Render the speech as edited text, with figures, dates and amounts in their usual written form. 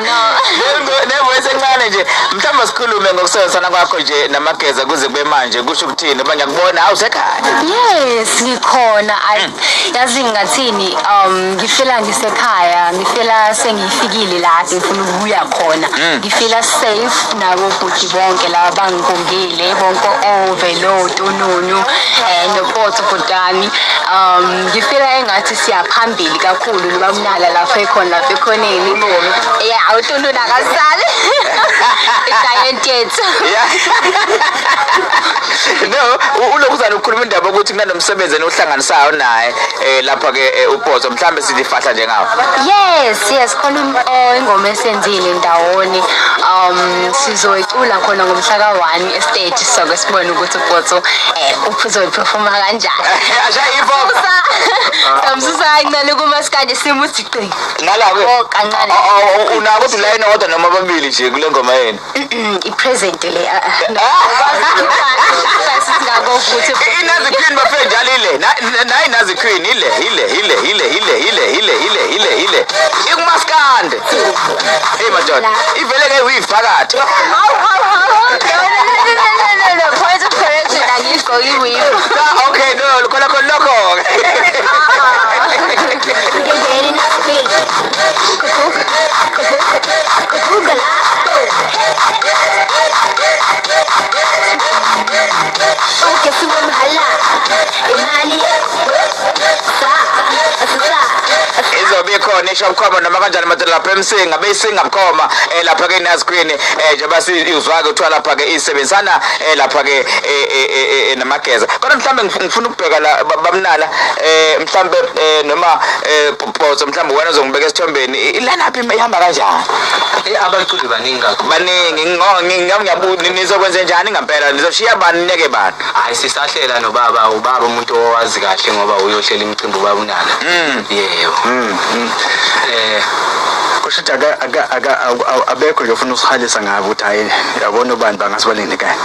No. Ne-voice encane nje. Mhlawumbe sikhulume ngokusebenzisana kwakho nje namageza kuze kube manje, kusho ukuthini? Ngoba ngiyakubona awusekhaya. Yes, ngikhona. Yazi ngingathini, ngifila ngisekhaya, ngifila sengifikile la ngifuna ukubuya khona. Ngifila safe nabo bhuti bonke laba bangikongile, bonke Ovelo, Tununu, noPotso Bhutani. Ngifila engathi siyaphambili kakhulu noba mnala lapho ekhona lapho ekhoneni. Yeah, uTununu akasali. I-giant yethu. No, ulokhuzana ukhuluma indaba ukuthi kunanomsebenzi enohlanganisayo naye lapha ke uPotso, mhlambe sithi fahla nje ngawo. Yes, khona ingoma esenzile ndawonye. Sizoyicula khona ngomhla ka-1 estage, soke sibone ukuthi uPotso uzoyiperforma kanjani. Ashaye hip hop. Samsusa kancane kumaskandi simuthi qi. Ngala ke. Oh, kancane. Unako ukuthi line odwa noma ababili nje kule ngoma yenu. I-present le. Inazi Queen bafethu njalo ile. Nayi Nazi Queen ile ile ile ile ile ile ile ile ile ile. Ikumaskandi. Hey madoda, ivele ke weave phakathi. Hawu hawu hawu. No, no, no, no, no. Point of correction, angiyigqoki i-weave. Okay, no, khona khona lokho. Izobe ikhona isho bukhoma noma kanjani madoda lapha eMsinga, beyisinga bukhoma lapha ke Nazi Queen, njengoba sizwa ke kuthiwa lapha ke isebenzisana lapha ke namageza. Kodwa mhlambe ngifuna ukubheka la bamnala, mhlambe noma Potso, mhlambe wena uzongibeka esithombeni, ilana phi ihamba kanjani? Abaculi baningi kakhulu. Baningi, ngiyabuza nizokwenza njani ngempela? Nizoshiya bani niyeke bani? Hayi, sisahlela nobaba, ubaba umuntu owazi kahle ngoba uyohlela imicimbi ubaba unala. Yebo. Kusho ukuthi abekho nje ofuna usihalisa ngabo ukuthi hayi yabona ubani bangasibalinde kahle.